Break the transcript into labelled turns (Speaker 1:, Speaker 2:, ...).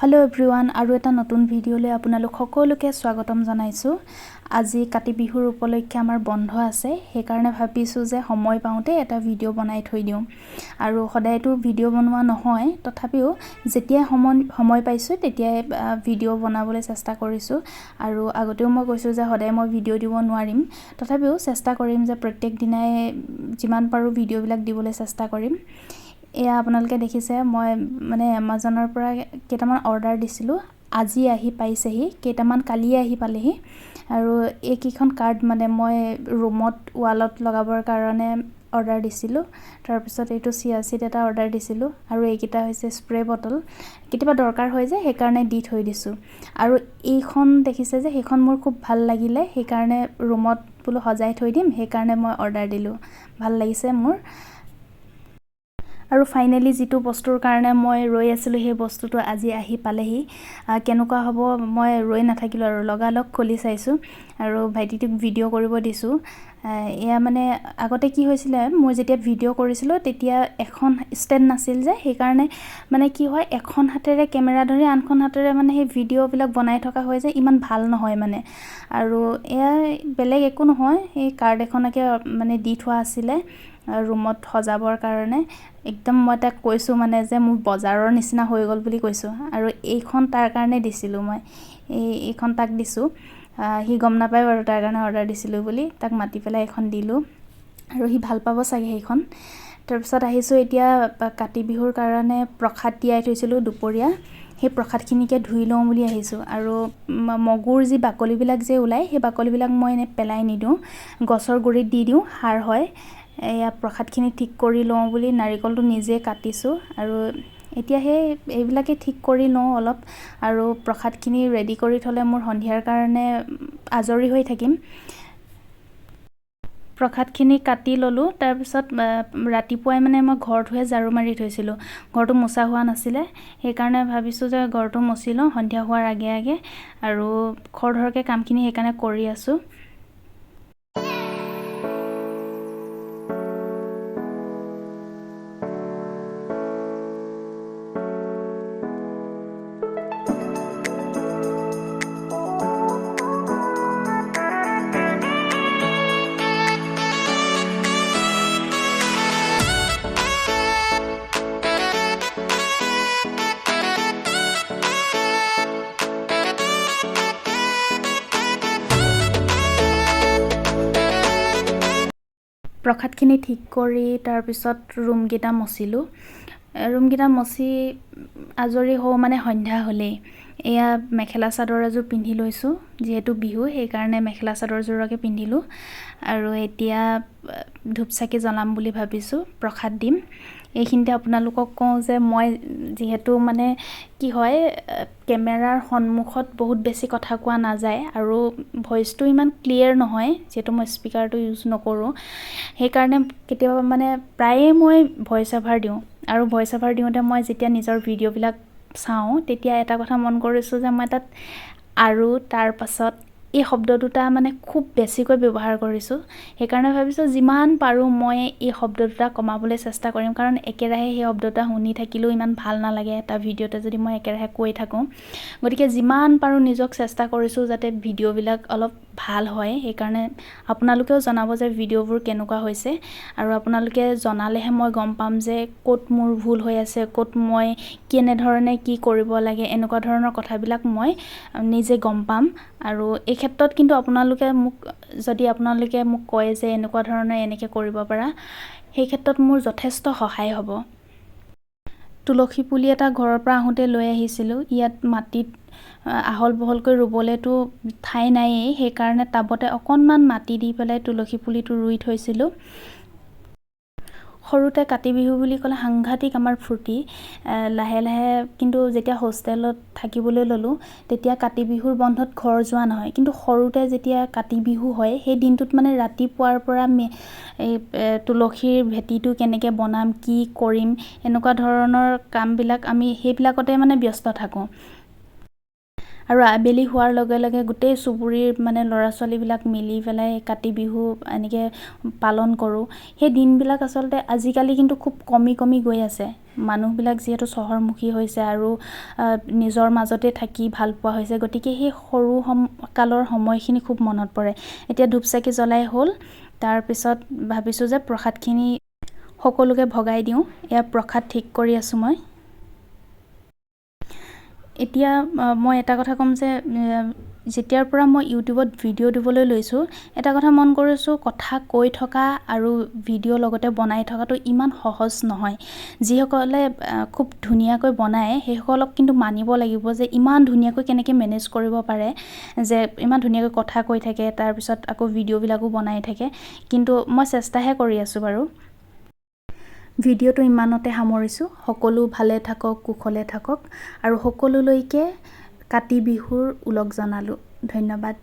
Speaker 1: Hello' everyone, আৰু এটা নতুন ভিডিঅ'লৈ আপোনালোক সকলোকে স্বাগতম জনাইছোঁ। আজি কাতি বিহুৰ উপলক্ষে আমাৰ বন্ধ আছে, সেইকাৰণে ভাবিছোঁ যে সময় পাওঁতে এটা ভিডিঅ' বনাই থৈ দিওঁ। আৰু সদায়তো ভিডিঅ' বনোৱা নহয়, তথাপিও যেতিয়াই সময় পাইছোঁ তেতিয়াই ভিডিঅ' বনাবলৈ চেষ্টা কৰিছোঁ। আৰু আগতেও মই কৈছোঁ যে সদায় মই ভিডিঅ' দিব নোৱাৰিম, তথাপিও চেষ্টা কৰিম যে প্ৰত্যেক দিনাই যিমান পাৰোঁ ভিডিঅ'বিলাক দিবলৈ চেষ্টা কৰিম। এয়া আপোনালোকে দেখিছে, মই মানে এমাজনৰ পৰা কেইটামান অৰ্ডাৰ দিছিলোঁ, আজি আহি পাইছেহি, কেইটামান কালিয়ে আহি পালেহি। আৰু এইকেইখন কাৰ্ড মানে মই ৰুমত ৱালত লগাবৰ কাৰণে অৰ্ডাৰ দিছিলোঁ। তাৰপিছত এইটো চিয়া চিড এটা অৰ্ডাৰ দিছিলোঁ। আৰু এইকেইটা হৈছে স্প্ৰে বটল, কেতিয়াবা দৰকাৰ হয় যে সেইকাৰণে দি থৈ দিছোঁ। আৰু এইখন দেখিছে যে সেইখন মোৰ খুব ভাল লাগিলে, সেইকাৰণে ৰুমত বোলো সজাই থৈ দিম, সেইকাৰণে মই অৰ্ডাৰ দিলোঁ, ভাল লাগিছে মোৰ। আৰু ফাইনেলি যিটো বস্তুৰ কাৰণে মই ৰৈ আছিলোঁ সেই বস্তুটো আজি আহি পালেহি। কেনেকুৱা হ'ব মই ৰৈ নাথাকিলোঁ আৰু লগালগ খুলি চাইছোঁ আৰু ভাইটিটোক ভিডিঅ' কৰিব দিছোঁ। এয়া মানে আগতে কি হৈছিলে, মই যেতিয়া ভিডিঅ' কৰিছিলোঁ তেতিয়া এখন ষ্টেণ্ড নাছিল যে, সেইকাৰণে মানে কি হয়, এখন হাতেৰে কেমেৰা ধৰি আনখন হাতেৰে মানে সেই ভিডিঅ'বিলাক বনাই থকা হয় যে ইমান ভাল নহয় মানে। আৰু এয়া বেলেগ একো নহয়, এই কাৰ্ড এখনকে মানে দি থোৱা আছিলে ৰুমত সজাবৰ কাৰণে। একদম মই তাক কৈছোঁ মানে যে মোৰ বজাৰৰ নিচিনা হৈ গ'ল বুলি কৈছোঁ। আৰু এইখন তাৰ কাৰণে দিছিলোঁ মই, এইখন তাক দিছোঁ। সি গম নাপায় বাৰু তাৰ কাৰণে অৰ্ডাৰ দিছিলোঁ বুলি, তাক মাতি পেলাই এইখন দিলোঁ আৰু সি ভাল পাব চাগে সেইখন। তাৰপিছত আহিছোঁ এতিয়া কাতি বিহুৰ কাৰণে প্ৰসাদ তিয়াই থৈছিলোঁ দুপৰীয়া, সেই প্ৰসাদখিনিকে ধুই লওঁ বুলি আহিছোঁ। আৰু মগুৰ যি বাকলিবিলাক যে ওলায়, সেই বাকলিবিলাক মই এনেই পেলাই নিদিওঁ, গছৰ গুৰিত দি দিওঁ, সাৰ হয়। এয়া প্ৰসাদখিনি ঠিক কৰি লওঁ বুলি নাৰিকলটো নিজে কাটিছোঁ। আৰু এতিয়া সেই এইবিলাকে ঠিক কৰি লওঁ অলপ, আৰু প্ৰসাদখিনি ৰেডি কৰি থ'লে মোৰ সন্ধিয়াৰ কাৰণে আজৰি হৈ থাকিম। প্ৰসাদখিনি কাটি ল'লোঁ। তাৰপিছত ৰাতিপুৱাই মানে মই ঘৰটোহে ঝাৰু মাৰি থৈছিলোঁ, ঘৰটো মোচা হোৱা নাছিলে, সেইকাৰণে ভাবিছোঁ যে ঘৰটো মচি লওঁ সন্ধিয়া হোৱাৰ আগে আগে। আৰু খৰধৰকৈ কামখিনি সেইকাৰণে কৰি আছোঁ। প্ৰসাদখিনি ঠিক কৰি তাৰপিছত ৰুমকেইটা মচিলোঁ। ৰুমকেইটা মচি আজৰি হওঁ মানে সন্ধ্যা হ'লেই। এয়া মেখেলা চাদৰ এযোৰ পিন্ধি লৈছোঁ, যিহেতু বিহু সেইকাৰণে মেখেলা চাদৰযোৰকে পিন্ধিলোঁ। আৰু এতিয়া ধূপ চাকি জ্বলাম বুলি ভাবিছোঁ, প্ৰসাদ দিম। এইখিনিতে আপোনালোকক কওঁ যে মই যিহেতু মানে কি হয়, কেমেৰাৰ সন্মুখত বহুত বেছি কথা কোৱা নাযায় আৰু ভইচটো ইমান ক্লিয়াৰ নহয়, যিহেতু মই স্পীকাৰটো ইউজ নকৰোঁ, সেইকাৰণে কেতিয়াবা মানে প্ৰায়ে মই ভইচ অভাৰ দিওঁ। আৰু ভইচ অভাৰ দিওঁতে মই যেতিয়া নিজৰ ভিডিঅ'বিলাক চাওঁ তেতিয়া এটা কথা মন কৰিছোঁ যে মই তাত আৰু তাৰ পাছত এই শব্দ দুটা মানে খুব বেছিকৈ ব্যৱহাৰ কৰিছোঁ। সেইকাৰণে ভাবিছোঁ যিমান পাৰোঁ মই এই শব্দ দুটা কমাবলৈ চেষ্টা কৰিম, কাৰণ একেৰাহে সেই শব্দ দুটা শুনি থাকিলেও ইমান ভাল নালাগে এটা ভিডিঅ'তে যদি মই একেৰাহে কৈ থাকোঁ। গতিকে যিমান পাৰোঁ নিজক চেষ্টা কৰিছোঁ যাতে ভিডিঅ'বিলাক অলপ ভাল হয়। সেইকাৰণে আপোনালোকেও জনাব যে ভিডিঅ'বোৰ কেনেকুৱা হৈছে, আৰু আপোনালোকে জনালেহে মই গম পাম যে ক'ত মোৰ ভুল হৈ আছে, ক'ত মই কেনেধৰণে কি কৰিব লাগে, এনেকুৱা ধৰণৰ কথাবিলাক মই নিজে গম পাম। আৰু এই ক্ষেত্ৰত কিন্তু আপোনালোকে মোক যদি আপোনালোকে মোক কয় যে এনেকুৱা ধৰণে এনেকৈ কৰিব পাৰা, সেই ক্ষেত্ৰত মোৰ যথেষ্ট সহায় হ'ব। তুলসী পুলি এটা ঘৰৰ পৰা আহোঁতে লৈ আহিছিলোঁ। ইয়াত মাটিত আহল বহলকৈ ৰুবলৈতো ঠাই নায়েই, সেইকাৰণে টাবতে অকণমান মাটি দি পেলাই তুলসী পুলিটো ৰুই থৈছিলোঁ। সৰুতে কাতি বিহু বুলি ক'লে সাংঘাতিক আমাৰ ফূৰ্তি। লাহে লাহে কিন্তু যেতিয়া হোষ্টেলত থাকিবলৈ ল'লোঁ তেতিয়া কাতি বিহুৰ বন্ধত ঘৰ যোৱা নহয়, কিন্তু সৰুতে যেতিয়া কাতি বিহু হয় সেই দিনটোত মানে ৰাতিপুৱাৰ পৰা এই তুলসীৰ ভেটিটো কেনেকৈ বনাম, কি কৰিম, এনেকুৱা ধৰণৰ কামবিলাক আমি সেইবিলাকতে মানে ব্যস্ত থাকোঁ। আৰু আবেলি হোৱাৰ লগে লগে গোটেই চুবুৰীৰ মানে ল'ৰা ছোৱালীবিলাক মিলি পেলাই কাতি বিহু এনেকৈ পালন কৰোঁ। সেই দিনবিলাক আচলতে আজিকালি কিন্তু খুব কমি কমি গৈ আছে। মানুহবিলাক যিহেতু চহৰমুখী হৈছে আৰু নিজৰ মাজতে থাকি ভাল পোৱা হৈছে, গতিকে সেই সৰু কালৰ সময়খিনি খুব মনত পৰে। এতিয়া ধূপ চাকি জ্বলাই হ'ল। তাৰপিছত ভাবিছোঁ যে প্ৰসাদখিনি সকলোকে ভগাই দিওঁ। এয়া প্ৰসাদ ঠিক কৰি আছোঁ মই। এতিয়া মই এটা কথা ক'ম যে যেতিয়াৰ পৰা মই ইউটিউবত ভিডিঅ' দিবলৈ লৈছোঁ, এটা কথা মন কৰিছোঁ, কথা কৈ থকা আৰু ভিডিঅ' লগতে বনাই থকাটো ইমান সহজ নহয়। যিসকলে খুব ধুনীয়াকৈ বনায়, সেইসকলক কিন্তু মানিব লাগিব যে ইমান ধুনীয়াকৈ কেনেকৈ মেনেজ কৰিব পাৰে যে ইমান ধুনীয়াকৈ কথা কৈ থাকে, তাৰপিছত আকৌ ভিডিঅ'বিলাকো বনাই থাকে। কিন্তু মই চেষ্টাহে কৰি আছোঁ বাৰু। ভিডিঅ'টো ইমানতে সামৰিছোঁ। সকলো ভালে থাকক, কুশলে থাকক আৰু সকলোলৈকে কাতি বিহুৰ ওলগ জনালোঁ। ধন্যবাদ।